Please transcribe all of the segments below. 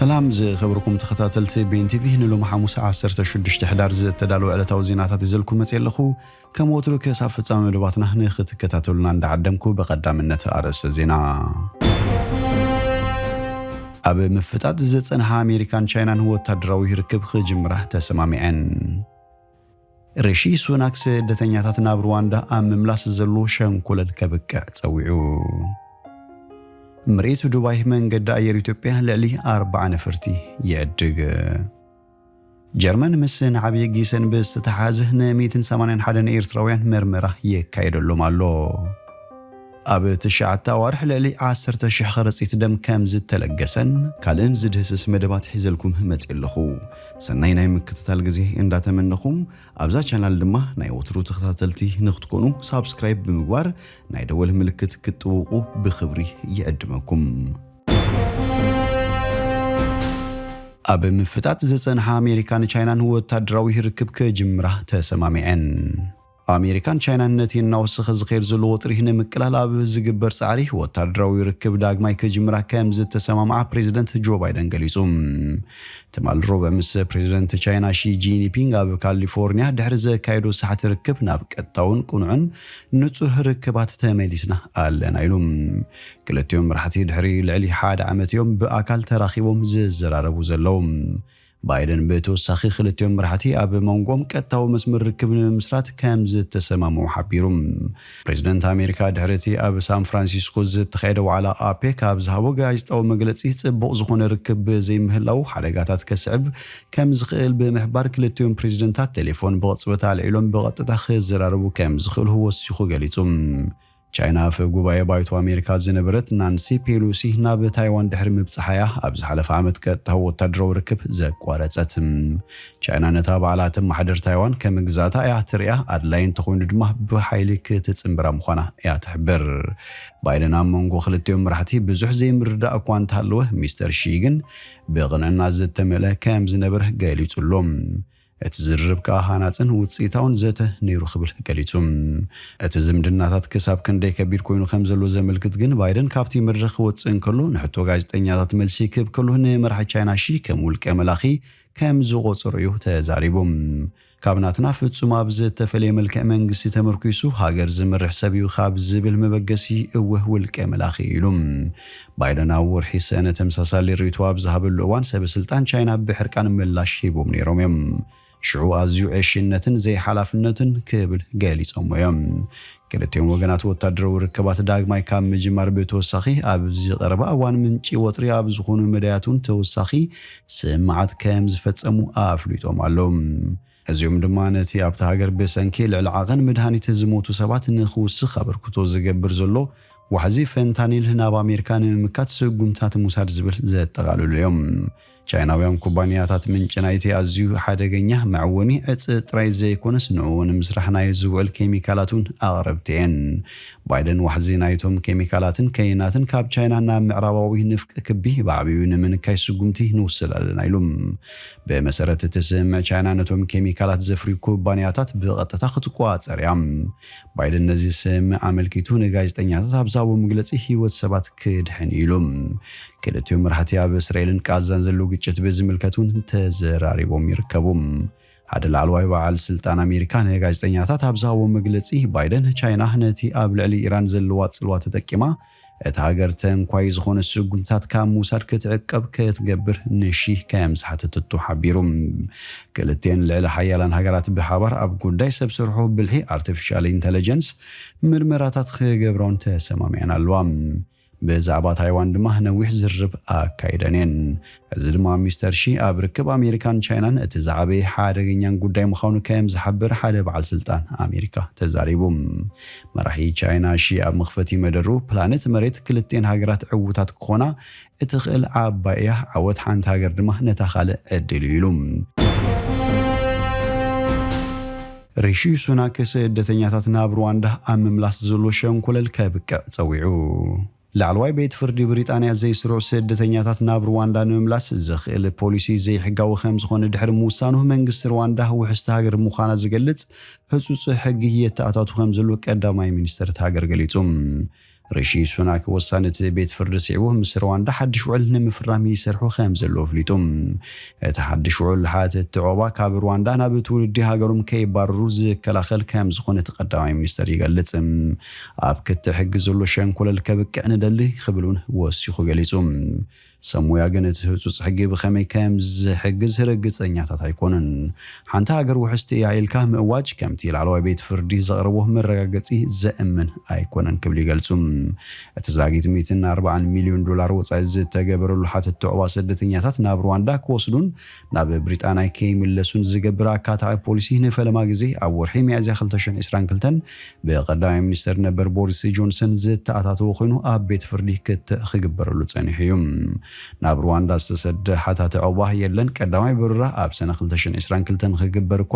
ሰላም ዝኸበርኩም ተኸታተልቲ ቤን ቲቪ፣ ንሎሚ ሓሙስ ዓሰርተ ሽዱሽተ ሕዳር ዝተዳለወ ዕለታዊ ዜናታት ይዘልኩም መፅእ ኣለኹ። ከም ወትሩ ክሳብ ፍጻመ መደባትና ንኽትከታተሉና እንዳዓደምኩ፣ ብቐዳምነት ኣርእስተ ዜና። ኣብ ምፍጣጥ ዝጸንሓ ኣሜሪካን ቻይናን ወታደራዊ ርክብ ክጅምራ ተሰማሚዐን። ሪሺ ሱናክ ስደተኛታት ናብ ሩዋንዳ ኣብ ምምላስ ዘሎ ሸንኮለል ከብቅዕ ጸዊዑ። ምርኢት ዱባይ መንገዲ ኣየር ኢትዮጵያ ልዕሊ ኣርብዓ ነፈርቲ ይዕድግ። ጀርመን ምስ ናዕቢ ጊሰን ብዝተተሓሓዘ ን ሚእትን ሰማንያን ሓደን ኤርትራውያን መርመራ የካየደሎም ኣሎ። ኣብ ትሽዓተ ኣዋርሕ ልዕሊ ዓሰርተ ሽሕ ከረጺት ደም ከም ዝተለገሰን ካልእን ዝድህስስ መደባት ሒዘልኩም መጽእ ኣለኹ። ሰናይ ናይ ምክትታል ግዜ እንዳተመነኹም፣ ኣብዛ ቻናል ድማ ናይ ወትሩ ተኸታተልቲ ንክትኮኑ ሳብስክራይብ ብምግባር ናይ ደወል ምልክት ክትጥውቁ ብኽብሪ ይዕድመኩም። ኣብ ምፍጣጥ ዝጸንሓ ኣሜሪካን ቻይናን ወታደራዊ ርክብ ክጅምራ ተሰማሚዐን። ኣሜሪካን ቻይናን ነቲ እናወሰኸ ዝኸይድ ዘሎ ወጥሪ ንምቅላል ኣብ ዝግበር ጻዕሪ ወታደራዊ ርክብ ዳግማይ ክጅምራ ከም ዝተሰማምዓ ፕሬዚደንት ጆ ባይደን ገሊጹ። ትማል ሮብዕ ምስ ፕሬዚደንት ቻይና ሺ ጂንፒንግ ኣብ ካሊፎርኒያ ድሕሪ ዘካየዶ ሳሕቲ ርክብ ናብ ቀጥታውን ቅኑዕን ንጹር ርክባት ተመሊስና ኣለና ኢሉ። ክልቲኦም መራሕቲ ድሕሪ ልዕሊ ሓደ ዓመት እዮም ብኣካል ተራኺቦም ዝዘራረቡ ዘለዉ። ባይደን ብተወሳኺ ክልቲኦም መራሕቲ ኣብ መንጎም ቀጥታዊ መስመር ርክብ ንምምስራት ከም ዝተሰማምዑ ሓቢሩ። ፕሬዚደንት ኣሜሪካ ድሕሪ እቲ ኣብ ሳን ፍራንሲስኮ ዝተኻየደ ዋዕላ ኣፔክ ኣብ ዝሃቦ ጋዜጣዊ መግለጺ ጽቡቕ ዝኾነ ርክብ ብዘይምህላው ሓደጋታት ከስዕብ ከም ዝኽእል ብምሕባር ክልቲኦም ፕሬዚደንታት ቴሌፎን ብቕጽበት ኣልዒሎም ብቐጥታ ክዘራረቡ ከም ዝኽእሉ ወሲኹ ገሊጹ። ቻይና ኣፈ ጉባኤ ባይቶ ኣሜሪካ ዝነበረት ናንሲ ፔሎሲ ናብ ታይዋን ድሕሪ ምብጻሓ እያ ኣብ ዝሓለፈ ዓመት ቀጥታዊ ወታደራዊ ርክብ ዘቋረጸት። ቻይና ነታ ባዕላ ተመሓድር ታይዋን ከም ግዛእታ እያ ትርእያ፣ ኣድላይ እንተኾይኑ ድማ ብሓይሊ ክትጽንብራ ምዃና እያ ትሕብር። ባይደን ኣብ መንጎ ክልቲኦም መራሕቲ ብዙሕ ዘይምርዳእ እኳ እንተሃለወ፣ ሚስተር ሺ ግን ብቕንዕና ዝተመልአ ከም ዝነበረ ገሊጹ ኣሎ። እቲ ዝርርብ ከኣ ሃናጽን ውጽኢታውን ዘተ ነይሩ ክብል ገሊጹ። እቲ ዝምድናታት ክሳብ ክንደይ ከቢድ ኮይኑ ከም ዘሎ ዘመልክት ግን፣ ባይደን ካብቲ መድረኽ ክወጽእ እንከሎ ንሕቶ ጋዜጠኛታት መልሲ ክህብ ከሎ፣ ንመራሒ ቻይና ሺ ከም ውልቀ መላኺ ከም ዝቖጸሮ እዩ ተዛሪቡ። ካብ ናትና ፍጹም ኣብ ዝተፈለየ መልክዕ መንግስቲ ተመርኲሱ ሃገር ዝመርሕ ሰብ እዩ ካብ ዝብል መበገሲ እወ ውልቀ መላኺ ኢሉ። ባይደን ኣብ ወርሒ ሰነ ተመሳሳሊ ርእይቶ ኣብ ዝሃበሉ እዋን ሰብ ስልጣን ቻይና ብሕርቃን ምላሽ ሂቦም ነይሮም እዮም። ሽዑ ኣዝዩ ዕሽነትን ዘይሓላፍነትን ክብል ገሊጾሞ እዮም። ክልቲኦም ወገናት ወታደራዊ ርክባት ዳግማይ ካብ ምጅማር ብተወሳኺ ኣብዚ ቀረባ እዋን ምንጪ ወጥሪ ኣብ ዝኾኑ መዳያት እውን ተወሳኺ ስምዓት ከም ዝፈጸሙ ኣፍሊጦም ኣለዉ። እዚኦም ድማ ነቲ ኣብታ ሃገር ብሰንኪ ልዕሊ ዓቐን መድሃኒት ዝሞቱ ሰባት ንኽውስኽ ኣበርክቶ ዝገብር ዘሎ ዋሕዚ ፈንታኒል ናብ ኣሜሪካ ንምምካት ስጉምታት ምውሳድ ዝብል ዘጠቓልሉ እዮም። ቻይናውያን ኩባንያታት ምንጪ ናይቲ ኣዝዩ ሓደገኛ መዕወኒ ዕጽ ጥራይ ዘይኮነስ ንዕኡ ንምስራሕ ናይ ዝውዕል ኬሚካላት እውን ኣቕረብቲ እየን። ባይደን ዋሕዚ ናይቶም ኬሚካላትን ከይናትን ካብ ቻይና ናብ ምዕራባዊ ንፍቀ ክቢ ብዓብዩ ንምንካይ ስጉምቲ ንውስድ ኣለና ኢሉ። ብመሰረት እቲ ስምምዕ ቻይና ነቶም ኬሚካላት ዘፍርዩ ኩባንያታት ብቐጥታ ክትቆጻጸር እያ። ባይደን ነዚ ስምምዕ ኣመልኪቱ ንጋዜጠኛታት ኣብ ዝሃቦ መግለጺ ህይወት ሰባት ክድሕን እዩ ኢሉ። ክልቲኦም መራሕቲ ኣብ እስራኤልን ቃዛን ዘሎ ግጭት ብዝምልከት እውን ተዘራሪቦም ይርከቡ። ሓደ ላዕለዋይ በዓል ስልጣን ኣሜሪካ ንጋዜጠኛታት ኣብ ዝሃቦ መግለጺ፣ ባይደን ቻይና ነቲ ኣብ ልዕሊ ኢራን ዘለዋ ጽልዋ ተጠቂማ እታ ሃገር ተንኳይ ዝኾነ ስጉምትታት ካብ ምውሳድ ክትዕቀብ ክትገብር ንሺ ከም ዝሓተተቶ ሓቢሩ። ክልቲኤን ልዕሊ ሓያላን ሃገራት ብሓባር ኣብ ጉዳይ ሰብ ሰርሖ ብልሒ ኣርቲፊሻል ኢንተለጀንስ ምርመራታት ክገብራውን ተሰማሚዐን ኣለዋ። ብዛዕባ ታይዋን ድማ ነዊሕ ዝርርብ ኣካይደን እየን። እዚ ድማ ሚስተር ሺ ኣብ ርክብ ኣሜሪካን ቻይናን እቲ ዝዓበየ ሓደገኛን ጉዳይ ምዃኑ ከም ዝሓብር ሓደ በዓል ስልጣን ኣሜሪካ ተዛሪቡ። መራሒ ቻይና ሺ ኣብ መኽፈቲ መደሩ፣ ፕላኔት መሬት ክልቲኤን ሃገራት ዕዉታት ክኾና እትኽእል ዓባይ እያ፣ ዓወት ሓንቲ ሃገር ድማ ነታ ካልእ ዕድል እዩ ኢሉ። ሪሺ ሱናክ ስደተኛታት ናብ ሩዋንዳ ኣብ ምምላስ ዘሎ ሸንኮለል ከብቅዕ ጸዊዑ። ላዕለዋይ ቤት ፍርዲ ብሪጣንያ ዘይስሩዕ ስደተኛታት ናብ ሩዋንዳ ንምምላስ ዘኽእል ፖሊሲ ዘይሕጋዊ ከም ዝኾነ ድሕሪ ምውሳኑ፣ መንግስቲ ሩዋንዳ ውሕስቲ ሃገር ምዃና ዝገልጽ ህጹጽ ሕጊ የተኣታቱ ከም ዘሎ ቀዳማይ ሚኒስተር እታ ሃገር ገሊጹ። ሪሺ ሱናክ ውሳነ እቲ ቤት ፍርዲ ስዒቡ ምስ ሩዋንዳ ሓድሽ ውዕል ንምፍራም ይሰርሑ ከም ዘለዉ ኣፍሊጡ። እቲ ሓድሽ ውዕል ሓተትቲ ዑቕባ ካብ ሩዋንዳ ናብ ትውልዲ ሃገሮም ከይባረሩ ዝከላኸል ከም ዝኾነ እቲ ቀዳማይ ሚኒስተር ይገልጽ። ኣብ ክትዕ ሕጊ ዘሎ ሸንኮለል ከብቅዕ ንደሊ ክብል እውን ወሲኹ ገሊጹ። ሰሙያ ግን እቲ ህጹጽ ሕጊ ብኸመይ ከም ዝሕግዝ ርግጸኛታት ኣይኮኑን። ሓንቲ ሃገር ውሕስቲ እያ ኢልካ ምእዋጅ ከምቲ ላዕለዋይ ቤት ፍርዲ ዘቕረቦ መረጋገጺ ዘእምን ኣይኮነን ክብል ይገልጹ። እቲ ዛጊት ሚእትን ኣርባዓን ሚልዮን ዶላር ወጻኢ ዝተገበረሉ ሓተት ዑቕባ ስደተኛታት ናብ ሩዋንዳ ክወስዱን ናብ ብሪጣንያ ከይምለሱን ዝገብር ኣካታዒ ፖሊሲ ንፈለማ ግዜ ኣብ ወርሒ ሚያዝያ ክልተ ሽሕን ዕስራን ክልተን ብቀዳማይ ሚኒስተር ነበር ቦሪስ ጆንሰን ዝተኣታተወ ኮይኑ ኣብ ቤት ፍርዲ ክትዕ ክግበረሉ ጸኒሑ እዩ። ናብ ሩዋንዳ ዝተሰደ ሓታቲ ዑቕባ የለን። ቀዳማይ በረራ ኣብ ሰነ ክልተ ሽሕን ዕስራን ክልተን ክግበር እኳ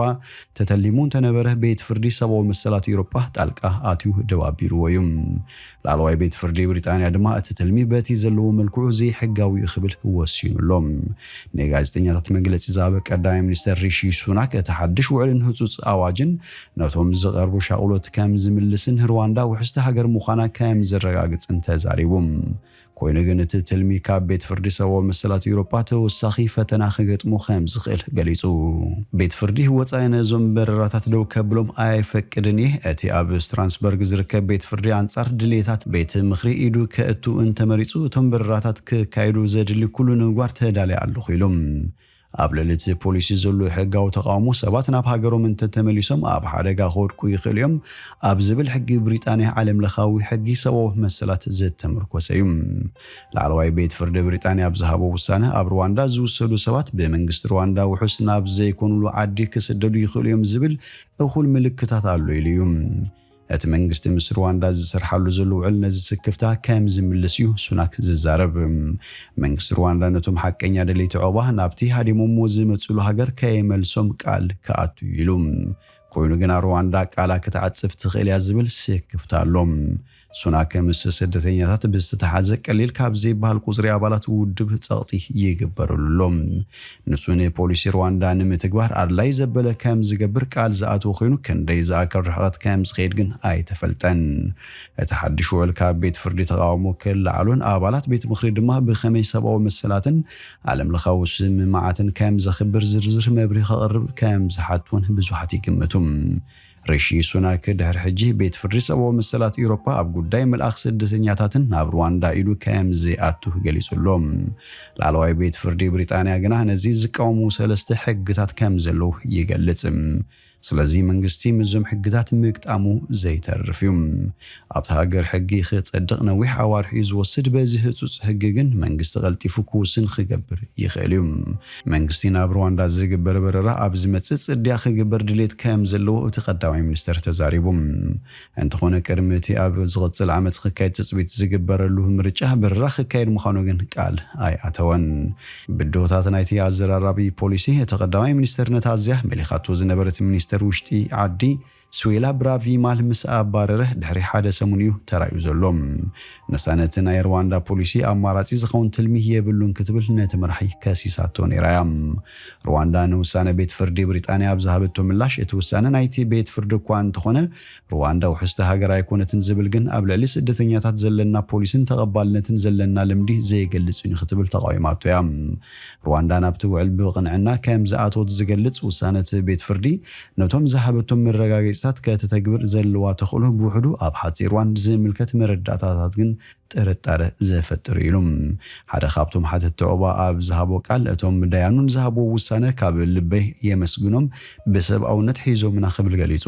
ተተሊሙ እንተነበረ፣ ቤት ፍርዲ ሰብኣዊ መሰላት ኤውሮጳ ጣልቃ ኣትዩ ደው ኣቢልዎ እዩ። ላዕለዋይ ቤት ፍርዲ ብሪጣንያ ድማ እቲ ትልሚ በቲ ዘለዎ መልክዑ ዘይሕጋዊ እዩ ክብል ወሲኑ ኣሎ። ንጋዜጠኛታት መግለጺ ዝሃበ ቀዳማይ ሚኒስተር ሪሺ ሱናክ እቲ ሓድሽ ውዕልን ህጹጽ ኣዋጅን ነቶም ዝቐርቡ ሻቕሎት ከም ዝምልስን ሩዋንዳ ውሕስቲ ሃገር ምዃና ከም ዘረጋግጽን ተዛሪቡ። ኮይኑ ግን እቲ ትልሚ ካብ ቤት ፍርዲ ሰብኣዊ መሰላት ኤውሮጳ ተወሳኺ ፈተና ክገጥሞ ከም ዝኽእል ገሊጹ። ቤት ፍርዲ ወጻኢ ነዞም በረራታት ደው ከብሎም ኣይፈቅድን እየ። እቲ ኣብ ስትራንስበርግ ዝርከብ ቤት ፍርዲ ኣንጻር ድሌታት ቤት ምኽሪ ኢዱ ከእቱ እንተመሪጹ እቶም በረራታት ክካየዱ ዘድሊ ኩሉ ንምግባር ተዳልየ ኣለኹ ኢሉ። ኣብ ልዕሊ እቲ ፖሊሲ ዘሎ ሕጋዊ ተቓውሞ ሰባት ናብ ሃገሮም እንተተመሊሶም ኣብ ሓደጋ ክወድቁ ይኽእሉ እዮም ኣብ ዝብል ሕጊ ብሪጣንያ ዓለም ለኻዊ ሕጊ ሰብኣዊ መሰላት ዝተመርኮሰ እዩ። ላዕለዋይ ቤት ፍርዲ ብሪጣንያ ኣብ ዝሃቦ ውሳነ ኣብ ሩዋንዳ ዝውሰዱ ሰባት ብመንግስቲ ሩዋንዳ ውሑስ ናብ ዘይኮኑሉ ዓዲ ክስደዱ ይኽእሉ እዮም ዝብል እኹል ምልክታት ኣሎ ኢሉ እዩ። እቲ መንግስቲ ምስ ሩዋንዳ ዝሰርሓሉ ዘሎ ውዕል ነዚ ስክፍታ ከም ዝምልስ እዩ ሱናክ ዝዛረብ። መንግስቲ ሩዋንዳ ነቶም ሓቀኛ ደለይቲ ዑቕባ ናብቲ ሃዲሞሞ ዝመጽሉ ሃገር ከየመልሶም ቃል ክኣቱ እዩ ኢሉ። ኮይኑ ግና ሩዋንዳ ቃላ ክትዓጽፍ ትኽእል እያ ዝብል ስክፍታ ኣሎ። ሱናክ ምስ ስደተኛታት ብዝተተሓዘ ቀሊል ካብ ዘይበሃል ቁጽሪ ኣባላት ውድብ ጸቕጢ ይግበረሉ ኣሎ። ንሱ ንፖሊሲ ሩዋንዳ ንምትግባር ኣድላይ ዘበለ ከም ዝገብር ቃል ዝኣተወ ኮይኑ ክንደይ ዝኣክል ርሕቐት ከም ዝኸይድ ግን ኣይተፈልጠን። እቲ ሓድሽ ውዕል ካብ ቤት ፍርዲ ተቓውሞ ክለዓሉን ኣባላት ቤት ምኽሪ ድማ ብኸመይ ሰብኣዊ መሰላትን ዓለም ለኻዊ ስምምዓትን ከም ዘኽብር ዝርዝር መብርሂ ከቕርብ ከም ዝሓትዎን ብዙሓት ይግምቱ። ሪሺ ሱናክ ድሕሪ ሕጂ ቤት ፍርዲ ሰብኣዊ መሰላት ኤውሮጳ ኣብ ጉዳይ ምልኣኽ ስደተኛታትን ናብ ሩዋንዳ ኢሉ ከም ዘይኣቱ ገሊጹ ኣሎ። ላዕለዋይ ቤት ፍርዲ ብሪጣንያ ግና ነዚ ዝቃወሙ ሰለስተ ሕግታት ከም ዘለዉ ይገልጽ። ስለዚ መንግስቲ ምስዞም ሕግታት ምግጣሙ ዘይተርፍ እዩ። ኣብቲ ሃገር ሕጊ ክጸድቕ ነዊሕ ኣዋርሕ እዩ ዝወስድ። በዚ ህጹጽ ሕጊ ግን መንግስቲ ቀልጢፉ ክውስን ክገብር ይኽእል እዩ። መንግስቲ ናብ ሩዋንዳ ዝግበር በረራ ኣብ ዝመጽእ ጽድያ ክግበር ድሌት ከም ዘለዎ እቲ ቀዳማይ ሚኒስተር ተዛሪቡ። እንተኾነ ቅድሚ እቲ ኣብ ዝቕጽል ዓመት ክካየድ ትጽቢት ዝግበረሉ ምርጫ በረራ ክካየድ ምዃኑ ግን ቃል ኣይኣተወን። ብድሆታት ናይቲ ኣዘራራቢ ፖሊሲ እቲ ቀዳማይ ሚኒስተር ነታ ኣዝያ መሊኻቶ ዝነበረት ሚኒስተር ውሽጢ ዓዲ ስዌላ ብራቪማል ምስ ኣባረረ ድሕሪ ሓደ ሰሙን እዩ ተራእዩ ዘሎ። ንሳ ነቲ ናይ ሩዋንዳ ፖሊሲ ኣማራጺ ዝኸውን ትልሚ የብሉን ክትብል ነቲ መራሒ ከሲሳቶ ነይራ እያ። ሩዋንዳ ንውሳነ ቤት ፍርዲ ብሪጣንያ ኣብ ዝሃበቶ ምላሽ እቲ ውሳነ ናይቲ ቤት ፍርዲ እኳ እንተኾነ ሩዋንዳ ውሕስቲ ሃገር ኣይኮነትን ዝብል ግን ኣብ ልዕሊ ስደተኛታት ዘለና ፖሊስን ተቐባልነትን ዘለና ልምዲ ዘይገልጽ እዩ ክትብል ተቓዊማቶ እያ። ሩዋንዳ ናብቲ ውዕል ብቕንዕና ከም ዝኣተወት ዝገልጽ ውሳነ እቲ ቤት ፍርዲ ነቶም ዝሃበቶም መረጋገጽታት ከተተግብር ዘለዋ ተኽእሎ ብውሕዱ ኣብ ሓጺር እዋን ዝምልከት መረዳእታታት ግን ጥርጣረ ዘፈጥር ኢሉ። ሓደ ካብቶም ሓተቲ ዑቕባ ኣብ ዝሃቦ ቃል እቶም ዳያኑን ዝሃብዎ ውሳነ ካብ ልበይ የመስግኖም፣ ብሰብኣውነት ሒዞምና ክብል ገሊጹ።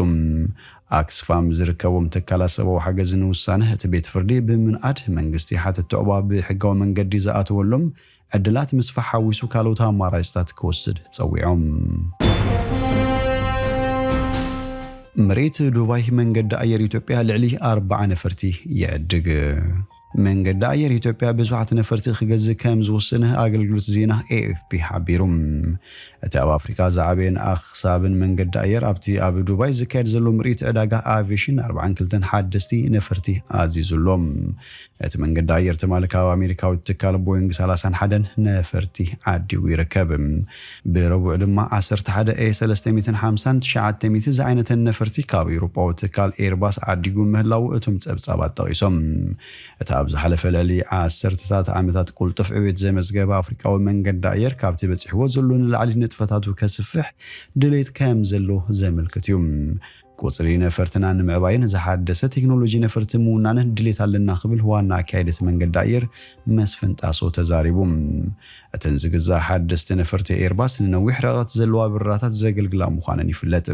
ኣክስፋም ዝርከቦም ትካላት ሰብኣዊ ሓገዝ ንውሳነ እቲ ቤት ፍርዲ ብምንኣድ መንግስቲ ሓተቲ ዑቕባ ብሕጋዊ መንገዲ ዝኣተወሎም ዕድላት ምስፋሕ ሓዊሱ ካልኦት ኣማራፅታት ክወስድ ፀዊዖም። መሬት ዱባይ መንገዲ ኣየር ኢትዮጵያ ልዕሊ ኣርባዓ ነፈርቲ ይዕድግ። መንገዲ ኣየር ኢትዮጵያ ብስፍሓት ነፈርቲ ክገዝእ ከም ዝውስን ኣገልግሎት ዜና ኤ ኤፍ ፒ ሓቢሩ። እቲ ኣብ ኣፍሪካ ዝዓበየን ኣኽሳብን መንገዲ ኣየር ኣብቲ ኣብ ዱባይ ዝካየድ ዘሎ ምርኢት ዕዳጋ ኣቪሽን ኣርባዓን ክልተን ሓደስቲ ነፈርቲ ኣዚዙ ኣሎ። እቲ መንገዲ ኣየር ትማሊ ካብ ኣሜሪካዊ ትካል ቦይንግ ሰላሳን ሓደን ነፈርቲ ዓዲጉ ይርከብ። ብረቡዕ ድማ ዓሰርተ ሓደ ኤ ሰለስተ ሚእትን ሓምሳን ትሽዓተ ሚእቲ ዝዓይነተን ነፈርቲ ካብ ኤውሮጳዊ ትካል ኤርባስ ዓዲጉ ምህላው እቶም ጸብጻባት ጠቒሶም። እቲ ኣብ ዝሓለፈ ልዕሊ ዓሰርተታት ዓመታት ቅልጡፍ ዕቤት ዘመዝገበ ኣፍሪቃዊ መንገዲ ኣየር ካብቲ በጺሕዎ ዘሎ ንላዕሊ ንጥፈታቱ ከስፍሕ ድሌት ከም ዘሎ ዘመልክት እዩ። ቁጽሪ ነፈርትና ንምዕባይን ዝሓደሰ ቴክኖሎጂ ነፈርቲ ምውናንን ድሌት ኣለና ክብል ዋና ኣካየደቲ መንገዲ ኣየር መስፍን ጣሶ ተዛሪቡ። እተን ዝግዛእ ሓደስቲ ነፈርቲ ኤርባስ ንነዊሕ ርሕቀት ዘለዋ በረራታት ዘገልግላ ምዃነን ይፍለጥ።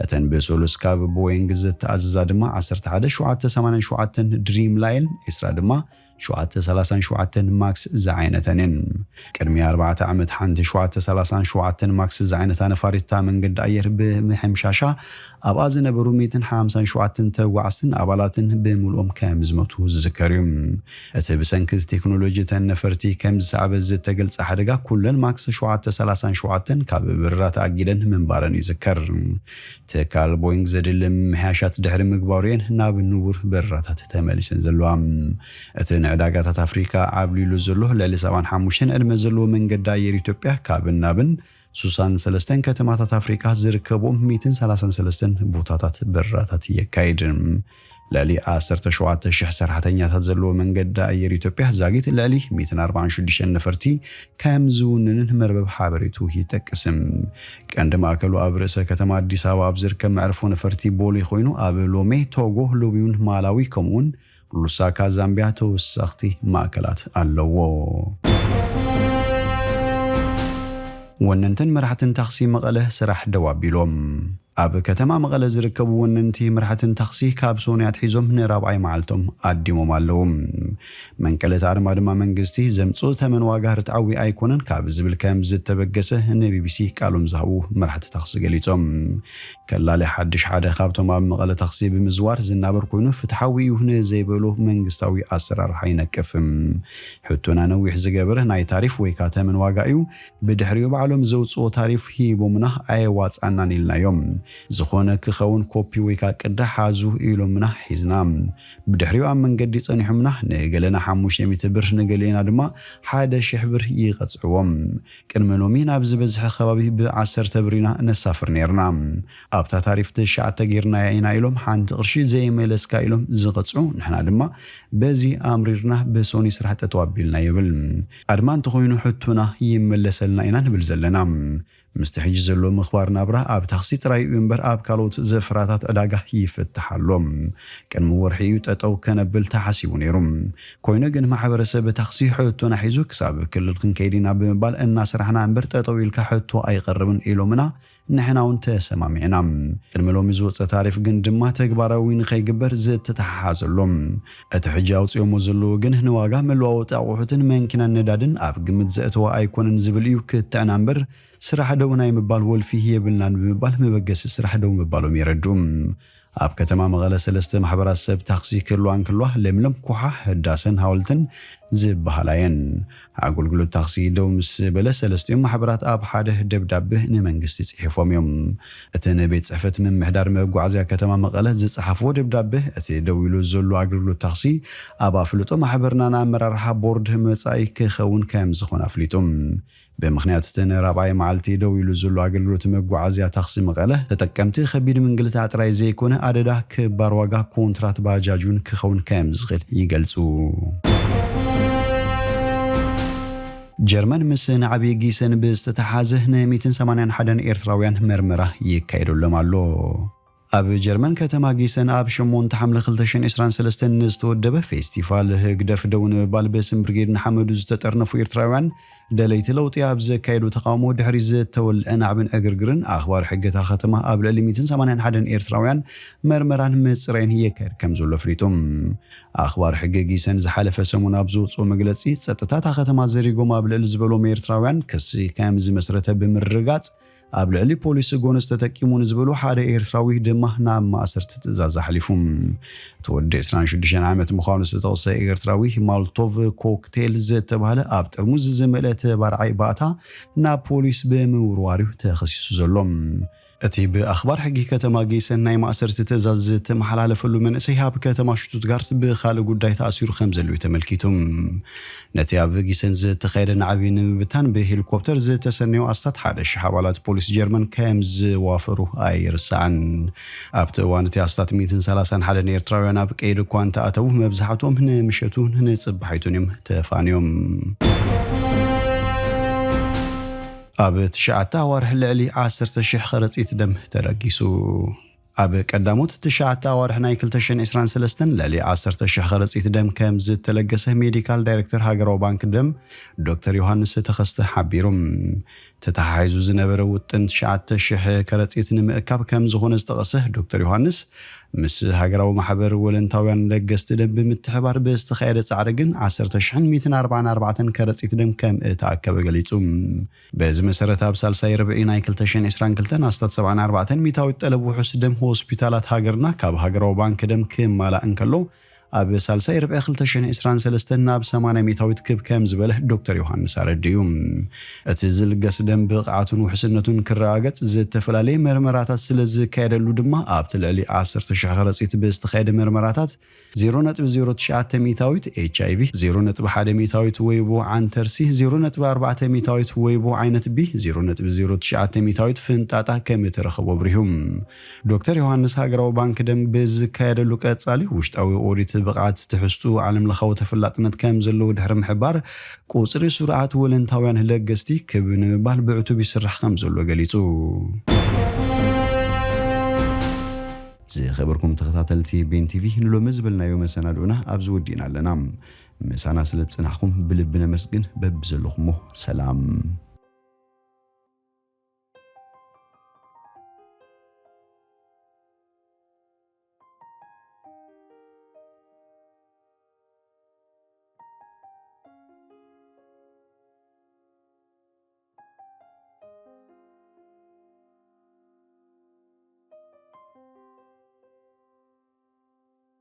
እተን ብሰሉስ ካብ ቦይንግ ዝተኣዘዛ ድማ ዓሰርተ ሓደ ሸውዓተ ሰማንያን ሸውዓተን ድሪም ላይን፣ ዒስራ ድማ ሸውዓተ ሰላሳን ሸውዓተን ማክስ ዝዓይነተን እየን። ቅድሚ ኣርባዕተ ዓመት ሓንቲ ሸውዓተ ሰላሳን ሸውዓተን ማክስ ዝዓይነታ ነፋሪት እታ መንገዲ ኣየር ብምሕምሻሻ ኣብኣ ዝነበሩ ሚእትን ሓምሳን ሸውዓተን ተጓዓዝትን ኣባላትን ብምልኦም ከም ዝሞቱ ዝዝከር እዩ። እቲ ብሰንኪ ቴክኖሎጂ እተን ነፈርቲ ከም ዝሰዓበ ዝተገልጸ ሓደጋ ኩለን ማክስ ሸውዓተ ሰላሳን ሸውዓተን ካብ በረራ ተኣጊደን ምንባረን ይዝከር። ትካል ቦይንግ ዘድሊ ምምሕያሻት ድሕሪ ምግባሩ እየን ናብ ንቡር በረራታት ተመሊሰን ዘለዋ። እቲ ንዕዳጋታት ኣፍሪካ ዓብሊሉ ዘሎ ልዕሊ ሰብዓን ሓሙሽተን ዕድመ ዘለዎ መንገዲ ኣየር ኢትዮጵያ ካብን ናብን ሱሳን ሰለስተን ከተማታት ኣፍሪካ ዝርከብዎም ሚእትን ሰላሳን ሰለስተን ቦታታት በረራታት የካይድ። ልዕሊ ዓሰርተ ሸውዓተ ሽሕ ሰራሕተኛታት ዘለዎ መንገዲ ኣየር ኢትዮጵያ ዛጊት ልዕሊ ሚእትን ኣርባዓን ሽዱሽተን ነፈርቲ ከም ዝውንንን መርበብ ሓበሬቱ ይጠቅስ። ቀንዲ ማእከሉ ኣብ ርእሰ ከተማ ኣዲስ ኣበባ ኣብ ዝርከብ መዕርፎ ነፈርቲ ቦሌ ኮይኑ፣ ኣብ ሎሜ፣ ቶጎ፣ ሎሚውን፣ ማላዊ ከምኡውን ሉሳካ ዛምቢያ ተወሰኽቲ ማእከላት ኣለዎ። ወነንትን መራሕትን ታክሲ መቐለ ስራሕ ደው ኣቢሎም። ኣብ ከተማ መቐለ ዝርከቡ ወነንቲ መራሕትን ታክሲ ካብ ሶኒ ኣትሒዞም ንራብዓይ መዓልቶም ኣዲሞም ኣለዉ። መንቀሊ እቲ ኣድማ ድማ መንግስቲ ዘምጽኦ ተመን ዋጋ ርትዓዊ ኣይኮነን ካብ ዝብል ከም ዝተበገሰ ንቢቢሲ ቃሎም ዝሃቡ መራሕቲ ታክሲ ገሊጾም። ከላሊ ሓድሽ ሓደ ካብቶም ኣብ መቐለ ታክሲ ብምዝዋር ዝናበር ኮይኑ ፍትሓዊ እዩ ንዘይበሎ መንግስታዊ ኣሰራርሓ ይነቅፍ። ሕቶና ነዊሕ ዝገበረ ናይ ታሪፍ ወይ ከዓ ተመን ዋጋ እዩ። ብድሕሪኡ ባዕሎም ዘውፅኦ ታሪፍ ሂቦምና ኣየዋፃናን ኢልናዮም። ዝኾነ ክኸውን ኮፒ ወይ ከዓ ቅዳ ሓዙ ኢሎምና ሒዝና። ብድሕሪኡ ኣብ መንገዲ ጸኒሖምና ንገለና ሓሙሽተ ሚእቲ ብር ንገሌና ድማ ሓደ ሽሕ ብር ይቐጽዕዎም። ቅድሚ ሎሚ ናብ ዝበዝሐ ከባቢ ብዓሰርተ ብር ኢና ነሳፍር ነይርና። ኣብታ ታሪፍ ትሽዓተ ጌርናያ ኢና ኢሎም ሓንቲ ቅርሺ ዘይመለስካ ኢሎም ዝቐጽዑ፣ ንሕና ድማ በዚ ኣምሪርና ብሶኒ ስራሕ ጠጠው ኣቢልና ይብል። ኣድማ እንተኾይኑ ሕቶና ይመለሰልና ኢና ንብል ዘለና። ምስቲ ሕጂ ዘሎ ምኽባር ናብራ ኣብ ታክሲ ጥራይ እዩ እምበር ኣብ ካልኦት ዘፈራታት ዕዳጋ ይፍትሕ ኣሎ። ቅድሚ ወርሒ እዩ ጠጠው ከነብል ተሓሲቡ ነይሩ። ኮይኑ ግን ማሕበረሰብ ታክሲ ሕቶና ሒዙ ክሳብ ክልል ክንከይድ ኢና ብምባል እናሰራሕና እምበር ጠጠው ኢልካ ሕቶ ኣይቐርብን ኢሎምና፣ ንሕና እውን ተሰማሚዕና። ቅድሚ ሎሚ ዝወፀ ታሪፍ ግን ድማ ተግባራዊ ንኸይግበር ዝተተሓሓዘ ኣሎ። እቲ ሕጂ ኣውፅኦሞ ዘለዉ ግን ንዋጋ መለዋወጢ ኣቑሑትን መንኪናን ነዳድን ኣብ ግምት ዘእተወ ኣይኮነን ዝብል እዩ ክትዕና እምበር ስራሕ ደው ናይ ምባል ወልፊ የብልናን ብምባል መበገሲ ስራሕ ደው ምባሎም የረድኡ። ኣብ ከተማ መቐለ ሰለስተ ማሕበራት ሰብ ታክሲ ክህልዋ እንክልዋ ለምለም፣ ኩሓ፣ ህዳሰን ሃወልትን ዝበሃላ እየን። ኣገልግሎት ታክሲ ደው ምስ በለ ሰለስቲኦም ማሕበራት ኣብ ሓደ ደብዳበ ንመንግስቲ ጽሒፎም እዮም። እቲ ንቤት ጽሕፈት ምምሕዳር መጓዓዝያ ከተማ መቐለ ዝጸሓፍዎ ደብዳበ እቲ ደው ኢሉ ዘሎ ኣገልግሎት ታክሲ ኣብ ኣፍልጦ ማሕበርና ንኣመራርሓ ቦርድ መጻኢ ክኸውን ከም ዝኾነ ኣፍሊጡ። ብምኽንያት እቲ ንራብዓይ መዓልቲ ደው ኢሉ ዘሎ ኣገልግሎት መጓዓዝያ ታክሲ መቐለ፣ ተጠቀምቲ ከቢድ ምንግልታዕ ጥራይ ዘይኮነ ኣደዳ ክባር ዋጋ ኮንትራት ባጃጅ እውን ክኸውን ከም ዝኽእል ይገልጹ። ጀርመን ምስ ናዕቢ ጊሰን ብዝተተሓዘ ን ሚእትን ሰማንያን ሓደን ኤርትራውያን መርመራ ይካየደሎም ኣሎ። ኣብ ጀርመን ከተማ ጊሰን ኣብ ሸሞንተ ሓምለ ክልተ ሽሕን ዕስራን ሰለስተን ንዝተወደበ ፌስቲቫል ህግደፍ ደው ንምባል ብስም ብርጌድ ንሓመዱ ዝተጠርነፉ ኤርትራውያን ደለይቲ ለውጢ ኣብ ዘካየዱ ተቃውሞ ድሕሪ ዝተወልዐ ናዕብን ዕግርግርን ኣኽባር ሕጊ እታ ከተማ ኣብ ልዕሊ ሚእትን ሰማንያን ሓደን ኤርትራውያን መርመራን ምጽራይን የካየድ ከም ዘሎ ኣፍሊጡ። ኣኽባር ሕጊ ጊሰን ዝሓለፈ ሰሙን ኣብ ዝወፅኦ መግለፂ ጸጥታ እታ ከተማ ዘሪጎም ኣብ ልዕሊ ዝበሎም ኤርትራውያን ክሲ ከም ዝመስረተ ብምርጋጽ ኣብ ልዕሊ ፖሊስ ጎነጽ ተጠቂሙ ንዝበሉ ሓደ ኤርትራዊ ድማ ናብ ማእሰርቲ ትእዛዝ ኣሕሊፉ። እቲ ወዲ ዕስራን ሽዱሽተን ዓመት ምዃኑ ዝተጠቕሰ ኤርትራዊ፣ ማልቶቭ ኮክቴል ዝተባህለ ኣብ ጥርሙዝ ዝመልአ ተባራዓይ ባእታ ናብ ፖሊስ ብምውርዋር እዩ ተኸሲሱ ዘሎ። እቲ ብኣኽባር ሕጊ ከተማ ጊሰን ናይ ማእሰርቲ ትእዛዝ ዝተመሓላለፈሉ መንእሰይ ኣብ ከተማ ሽቱትጋርት ብኻልእ ጉዳይ ተኣሲሩ ከም ዘሎ እዩ ተመልኪቱ። ነቲ ኣብ ጊሰን ዝተኻየደ ናዕቢ ንምብታን ብሄሊኮፕተር ዝተሰነዩ ኣስታት ሓደ ሽሕ ኣባላት ፖሊስ ጀርመን ከም ዝዋፈሩ ኣይርሳዕን። ኣብቲ እዋን እቲ ኣስታት ሚእትን ሰላሳን ሓደን ኤርትራውያን ኣብ ቀይዲ እኳ እንተኣተዉ፣ መብዛሕትኦም ንምሸቱ ንጽባሒቱን እዮም ተፋንዮም። ኣብ ትሽዓተ ኣዋርሕ ልዕሊ ዓሰርተ ሽሕ ከረጺት ደም ተለጊሱ። ኣብ ቀዳሞት ትሽዓተ ኣዋርሕ ናይ ክልተ ሽሕን ዕስራን ሰለስተን ልዕሊ ዓሰርተ ሽሕ ከረጺት ደም ከም ዝተለገሰ ሜዲካል ዳይሬክተር ሃገራዊ ባንክ ደም ዶክተር ዮሃንስ ተኸስተ ሓቢሩ። ተተሓሒዙ ዝነበረ ውጥን ትሽዓተ ሽሕ ከረጺት ንምእካብ ከም ዝኾነ ዝጠቐሰ ዶክተር ዮሃንስ፣ ምስ ሃገራዊ ማሕበር ወለንታውያን ለገስቲ ደም ብምትሕባር ብዝተኻየደ ጻዕሪ ግን ዓሰርተ ሽሕን ሚእትን ኣርባዓን ኣርባዕተን ከረጺት ደም ከም እተኣከበ ገሊጹ። በዚ መሰረት ኣብ ሳልሳይ ርብዒ ናይ ክልተ ሽሕን ዕስራን ክልተን ኣስታት ሰብዓን ኣርባዕተን ሚእታዊት ጠለብ ውሑስ ደም ሆስፒታላት ሃገርና ካብ ሃገራዊ ባንክ ደም ክማላእ እንከሎ፣ ኣብ ሳልሳይ ርብዒ ክልተ ሽሕን ዕስራን ሰለስተን ናብ ሰማንያ ሚእታዊት ክብ ከም ዝበለ ዶክተር ዮሃንስ ኣረዲኡ። እቲ ዝልገስ ደም ብቕዓቱን ውሕስነቱን ክረጋገጽ ዝተፈላለየ መርመራታት ስለ ዝካየደሉ ድማ ኣብቲ ልዕሊ ዓሰርተ ሽሕ ከረጺት ብዝተኻየደ መርመራታት ዜሮ ነጥቢ ዜሮ ትሽዓተ ሚእታዊት ኤች ኣይ ቪ፣ ዜሮ ነጥቢ ሓደ ሚእታዊት ወይቦ ዓንተርሲ፣ ዜሮ ነጥቢ ኣርባዕተ ሚእታዊት ወይቦ ዓይነት ቢ፣ ዜሮ ነጥቢ ዜሮ ትሽዓተ ሚእታዊት ፍንጣጣ ከም እተረኸቦ ኣብሪሁ። ዶክተር ዮሃንስ ሃገራዊ ባንክ ደም ብዝካየደሉ ቀጻሊ ውሽጣዊ ኦዲት ብቕዓት ትሕዝቱ ዓለም ለኻዊ ተፈላጥነት ከም ዘለዎ ድሕሪ ምሕባር፣ ቁጽሪ ስሩዓት ወለንታውያን ለገስቲ ክብ ንምባል ብዕቱብ ይስራሕ ከም ዘሎ ገሊጹ። ዝኸበርኩም ተኸታተልቲ ቤን ቲቪ፣ ንሎሚ ዝበልናዮ መሰናድኡና ኣብዚ ወዲእና ኣለና። ምሳና ስለ ዝጽናሕኩም ብልቢ ነመስግን። በብዘለኹሞ ሰላም።